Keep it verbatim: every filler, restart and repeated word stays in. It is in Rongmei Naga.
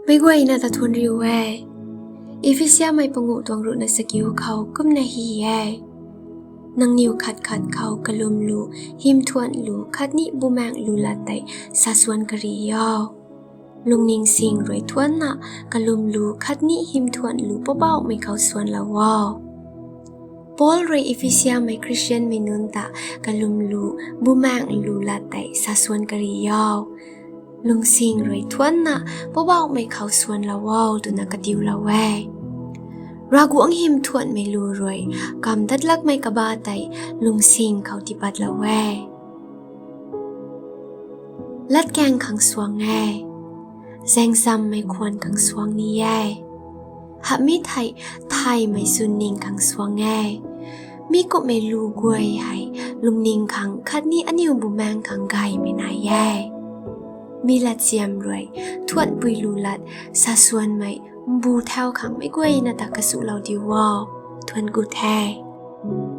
Meic guayna ta thuanc riu e. Ephesiamei panguh tuang ruhna sakiu khou kumna hy e: Nangniw khat khat khou kalwm lu, hymthuanh lu khatni bumaengh lu lat tei sasuan kari o. Lungning sing rui thuanna kalwm lu khatni hymthuanh lu Poubauhmei khou suanlou o. Paul rui Ephesiamei Khristianmei nunc ta kalwm lu, bumaengh lu lat tei sasuan kari o. Lungsing rui thuanna Poubauhmei khou suanlou o twna katiulou e. Ravguangc hymthuanhmei lu rui kamv dat lakmei kabah tei lungsing khou tiipatlou e. Latkaeng khang suang e. Zaengzammei khwan khang suang ni e. Hamh mi thei thaymei chwnning khang suang e. Mi kumhmei lu guay hei lungning khang khatni aniw bumaengh khang gaymei nai e. Mi latsiam rui thuanhpui lu lat sasuanmei mbu thau khang meic guayna ta kasuhlou diu o. Thuanc ku the.